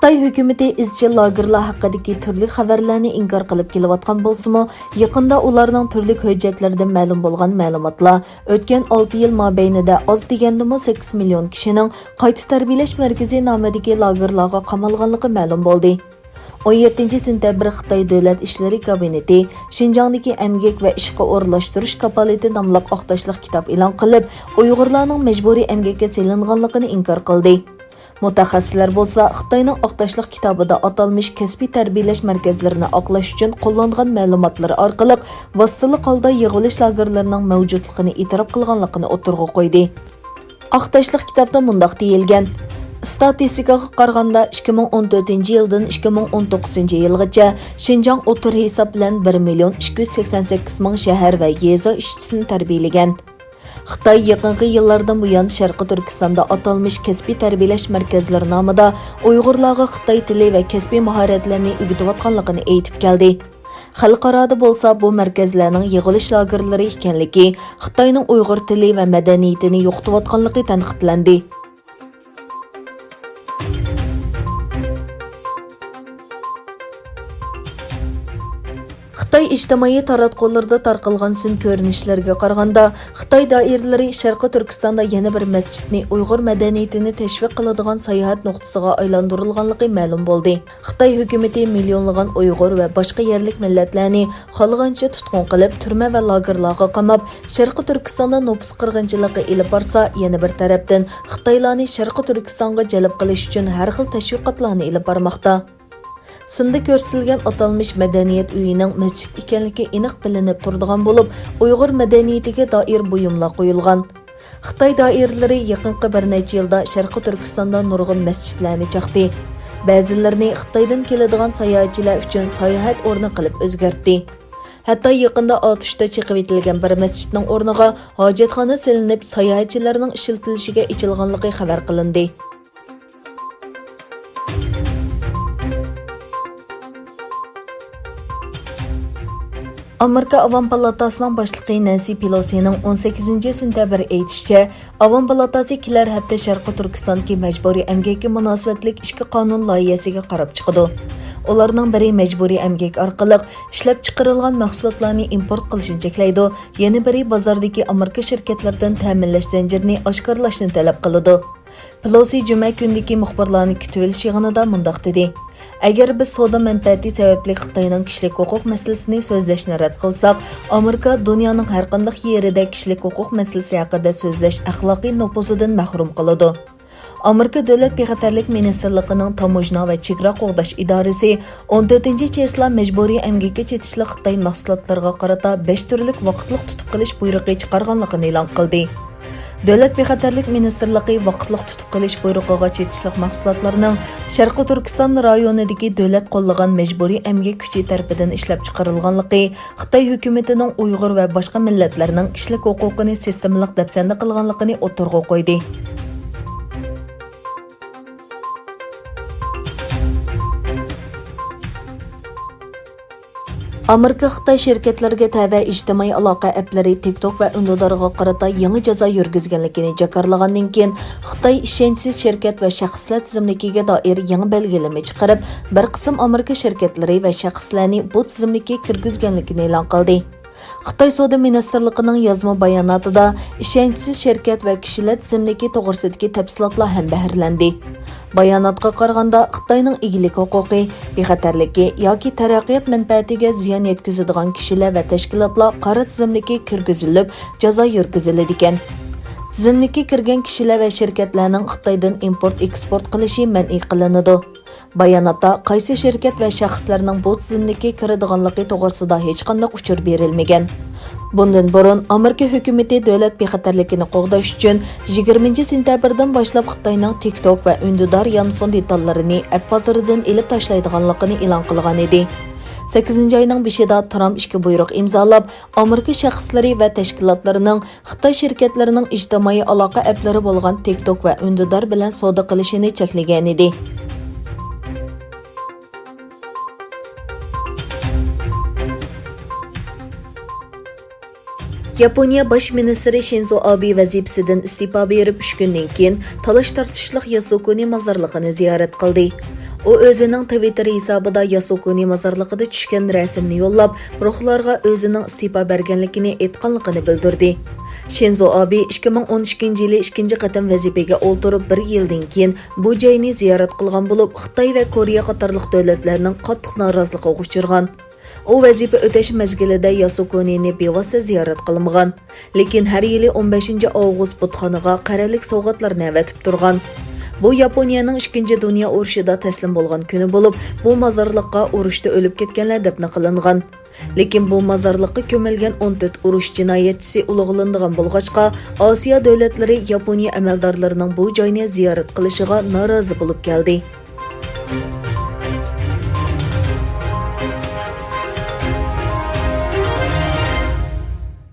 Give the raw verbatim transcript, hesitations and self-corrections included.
خىتاي ھۆكۈمىتى ئىزچىل لاگېرلار ھەققىدىكى تۈرلۈك خەۋەرلەرنى ئىنكار قىلىپ كېلىۋاتقان بولسىمۇ، يېقىندا ئۇلارنىڭ تۈرلۈك ھۆججەتلىرىدىن مەلۇم بولغان مەلۇماتلار ئۆتكەن ئالتە يىل مابەينىدە ئاز دېگەندىمۇ سەككىز مىليون كىشىنىڭ قايتا تەربىيەلەش مەركىزى نامىدىكى لاگېرلارغا قامالغانلىقى مەلۇم بولدى. ئون يەتتىنچى سېنتەبىر خىتاي دۆلەت ئىشلىرى كابىنېتى شىنجاڭدىكى ئەمگەك ۋە ئىشقا ئورۇنلاشتۇرۇش كاپالىتى ناملىق ئاق تاشلىق كىتاب ئېلان قىلىپ، ئۇيغۇرلارنىڭ مەجبۇرىي ئەمگەككە سېلىنغانلىقىنى ئىنكار قىلدى. مۇتەخەسسىسلەر بولسا خىتاينىڭ ئاق تاشلىق كىتابىدا ئاتالمىش كەسپىي تەربىيەلەش مەركەزلىرىنى ئاقلاش ئۈچۈن قوللانغان مەلۇماتلىرى ئارقىلىق ۋاسىتىلىق ھالدا يىغىۋېلىش لاگېرلىرىنىڭ مەۋجۇتلۇقىنى ئېتىراپ قىلغانلىقىنى ئوتتۇرىغا قويدى. ئاق تاشلىق كىتابتا مۇنداق دېيىلگەن: ئىستاتىستىكىغا قارىغاندا، ئىككى مىڭ ئون تۆتىنچى يىلدىن ئىككى مىڭ ئون توققۇزىنچى يىلغىچە شىنجاڭ ئوتتۇرا ھېساب بىلەن بىر مىليون ئىككى يۈز سەكسەن سەككىز مىڭ شەھەر ۋە يېزا ئىشچىسىنى تەربىيەلىگەن. خىتاي يېقىنقى يىللاردىن بۇيان شەرقىي تۈركىستاندا ئاتالمىش كەسپىي تەربىيەلەش مەركەزلىرى نامىدا ئۇيغۇرلارغا خىتاي تىلى ۋە كەسپىي ماھارەتلەرنى ئۆگىتىۋاتقانلىقىنى ئېيتىپ كەلدى. خەلقئارادا بولسا بۇ مەركەزلەرنىڭ يىغىۋېلىش لاگېرلىرى ئىكەنلىكى، خىتاينىڭ ئۇيغۇر تىلى ۋە مەدەنىيىتىنى يوقىتىۋاتقانلىقى تەنقىدلەندى. خىتاي ئىجتىمائىي تاراتقۇلىرىدا تارقالغان سىن كۆرۈنۈشلىرىگە قارىغاندا، خىتاي دائىرىلىرى شەرقىي تۈركىستاندا يەنە بىر مەسچىتنى ئۇيغۇر مەدەنىيىتىنى تەشۋىق قىلىدىغان ساياھەت نۇقتىسىغا ئايلاندۇرۇلغانلىقى مەلۇم بولدى. خىتاي ھۆكۈمىتى مىليونلىغان ئۇيغۇر ۋە باشقا يەرلىك مىللەتلەرنى خالىغانچە تۇتقۇن قىلىپ، تۈرمە ۋە لاگېرلارغا قاماپ، شەرقىي تۈركىستاندا نوپۇس قىرغىنچىلىقى ئېلىپ بارسا، يەنە بىر تەرەپتىن خىتايلارنى شەرقىي تۈركىستانغا جەلپ قىلىش ئۈچۈن ھەر خىل تەشۋىقاتلارنى ئېلىپ بارماقتا. سىندا كۆرسىتىلگەن ئاتالمىش مەدەنىيەت ئۆيىنىڭ مەسچىت ئىكەنلىكى ئېنىق بىلىنىپ تۇرىدىغان بولۇپ، ئۇيغۇر مەدەنىيىتىگە دائىر بۇيۇملار قويۇلغان. خىتاي دائىرىلىرى يېقىنقى بىر نەچچە يىلدا شەرقىي تۈركىستاندا نۇرغۇن مەسچىتلەرنى چاقتى. بەزىلىرىنى خىتايدىن كېلىدىغان ساياھەتچىلەر ئۈچۈن ساياھەت ئورنى قىلىپ ئۆزگەرتتى. ھەتتا يېقىندا ئاتۇشتا چېقىۋېتىلگەن بىر مەسچىتنىڭ ئورنىغا ھاجەتخانا سېلىنىپ، ساياھەتچىلەرنىڭ ئىشلىتىلىشىگە ئېچىلغانلىقى خەۋەر قىلىندى. ئامېرىكا ئاۋام پالاتاسىنىڭ باشلىقى نەنسى پېلوسىنىڭ ئون سەككىزىنچى سېنتەبىر ئېيتىشىچە، ئاۋام پالاتاسى كېلەر ھەپتە شەرقىي تۈركىستاندىكى مەجبۇرىي ئەمگەككە مۇناسىۋەتلىك ئىككى قانۇن لايىھەسىگە قاراپ چىقىدۇ. ئۇلارنىڭ بىرى مەجبۇرىي ئەمگەك ئارقىلىق ئىشلەپچىقىرىلغان مەھسۇلاتلارنى ئىمپورت قىلىشنى چەكلەيدۇ، يەنە بىرى بازاردىكى ئامېرىكا شىركەتلىرىدىن تەمىنلەش زەنجىرىنى ئاشكارىلاشنى تەلەپ قىلىدۇ. پېلوسى جۈمە كۈنىدىكى مۇخبىرلارنى كۈتۈۋېلىش يىغىنىدا مۇنداق دېدى: «ئەگەر بىز سودا مەنپەئەتى سەۋەبلىك خىتاينىڭ كىشىلىك ھوقۇق مەسىلىسىنى سۆزلەشنى رەت قىلساق، ئامېرىكا دۇنيانىڭ ھەرقانداق يېرىدە كىشىلىك ھوقۇق مەسىلىسى ھەققىدە سۆزلەش ئەخلاقىي نوپۇزىدىن مەھرۇم قالىدۇ.» ئامېرىكا دۆلەت بىخەتەرلىك مىنىستىرلىقىنىڭ تاموژنا ۋە چېگرا قوغداش ئىدارىسى ئون تۆتىنچى چېسلا مەجبۇرىي ئەمگەككە چېتىشلىق خىتاي مەھسۇلاتلىرىغا قارىتا بەش تۈرلۈك ۋاقىتلىق تۇتۇپ قېلىش بۇيرۇقى چىقارغانلىقىنى ئېلان قىلدى. دۆلەت بىخەتەرلىك مىنىستىرلىقى ۋاقىتلىق تۇتۇپ قېلىش بۇيرۇقىغا چېتىشلىق مەھسۇلاتلارنىڭ شەرقىي تۈركىستان رايونىدىكى دۆلەت قوللىغان مەجبۇرىي ئەمگەك كۈچى تەرىپىدىن ئىشلەپچىقىرىلغانلىقى، خىتاي ھۆكۈمىتىنىڭ ئۇيغۇر ۋە باشقا مىللەتلەرنىڭ كىشىلىك ھوقۇقىنى سىستېمىلىق دەپسەندە قىلغانلىقىنى ئوتتۇرىغا قويدى. ئامېرىكا خىتاي شىركەتلىرىگە تەۋە ئىجتىمائىي ئالاقە ئەپلىرى تىك توك ۋە ئۈندىدارغا قارىتا يېڭى جازا يۈرگۈزگەنلىكىنى جاكارلىغاندىن كېيىن، خىتاي ئىشەنچسىز شىركەت ۋە شەخسلەر تىزىملىكىگە دائىر يېڭى بەلگىلىمە چىقىرىپ، بىر قىسىم ئامېرىكا شىركەتلىرى ۋە شەخسلەرنى بۇ تىزىملىككە كىرگۈزگەنلىكىنى ئېلان قىلدى. خىتاي سودا مىنىستىرلىقىنىڭ يازما باياناتىدا ئىشەنچسىز شىركەت ۋە كىشىلەر تىزىملىكى توغرىسىدىكى تەپسىلاتلار ھەم بەھرىلەندى. باياناتقا قارىغاندا، خىتاينىڭ ئىگىلىك ھوقۇقى، بىخەتەرلىكى ياكى تەرەققىيات مەنپەئەتىگە زىيان يەتكۈزىدىغان كىشىلەر ۋە تەشكىلاتلار قارا تىزىملىككە كىرگۈزۈلۈپ، جازا يۈرگۈزۈلىدىكەن. تىزىملىككە كىرگەن كىشىلەر ۋە شىركەتلەرنىڭ خىتايدىن ئىمپورت ئېكسپورت قىلىشى مەنئى قىلىنىدۇ. باياناتتا قايسى شىركەت ۋە شەخسلەرنىڭ بۇ تىزىملىككە كىرىدىغانلىقى توغرىسىدا ھېچقانداق ئۇچۇر بېرىلمىگەن. بۇندىن بۇرۇن، ئامېرىكا ھۆكۈمىتى دۆلەت بىخەتەرلىكىنى قوغداش ئۈچۈن يىگىرمىنچى سېنتەبىردىن باشلاپ خىتاينىڭ تىك توك ۋە ئۈندىدار يانفون دېتاللىرىنى ئەپ بازىرىدىن ئېلىپ تاشلايدىغانلىقىنى ئېلان قىلغان ئىدى. سەككىزىنچى ئاينىڭ بېشىدا ترامپ ئىككى بۇيرۇق ئىمزالاپ، ئامېرىكا شەخسلىرى ۋە تەشكىلاتلىرىنىڭ خىتاي شىركەتلىرىنىڭ ئىجتىمائىي ئالاقە ئەپلىرى بولغان تىك توك ۋە ئۈندىدار بىلەن سودا قىلىشىنى چەكلىگەنىدى. ياپونىيە باش مىنىستىرى شىنزو ئابې ۋەزىپىسىدىن ئىستېپا بېرىپ ئۈچ كۈندىن كېيىن، تالاش-تارتىشلىق ياسۇكۇنى مازارلىقىنى زىيارەت قىلدى. ئۇ ئۆزىنىڭ تىۋىتتېر ھېسابىدا ياسۇكۇنى مازارلىقىدا چۈشكەن رەسىمنى يوللاپ، روھلارغا ئۆزىنىڭ ئىستېپا بەرگەنلىكىنى ئېيتقانلىقىنى بىلدۈردى. شىنزو ئابې ئىككى مىڭ ئون ئىككىنچى يىلى ئىككىنچى قېتىم ۋەزىپىگە ئولتۇرۇپ بىر يىلدىن كېيىن بۇ جاينى زىيارەت قىلغان بولۇپ، خىتاي ۋە كورېيە قاتارلىق دۆلەتلەرنىڭ قاتتىق نارازىلىقىغا ئۇچرىغان. ئۇ ۋەزىپە ئۆتەش مەزگىلىدە ياسۇكۇنىنى بىۋاسىتە زىيارەت قىلمىغان، لېكىن ھەر يىلى ئون بەشىنچى ئاۋغۇست بۇتخانىغا قەرەللىك سوۋغاتلارنى ئەۋەتىپ تۇرغان. بۇ ياپونىيەنىڭ ئىككىنچى دۇنيا ئۇرۇشىدا تەسلىم بولغان كۈنى بولۇپ، بۇ مازارلىققا ئۇرۇشتا ئۆلۈپ كەتكەنلەر دەپنە قىلىنغان. لېكىن بۇ مازارلىققا كۆمۈلگەن ئون تۆت ئۇرۇش جىنايەتچىسى ئۇلۇغلىنىدىغان بولغاچقا، ئاسىيا دۆلەتلىرى ياپونىيە ئەمەلدارلىرىنىڭ بۇ جاينى زىيارەت قىلىشىغا نارازى بولۇپ كەلدى.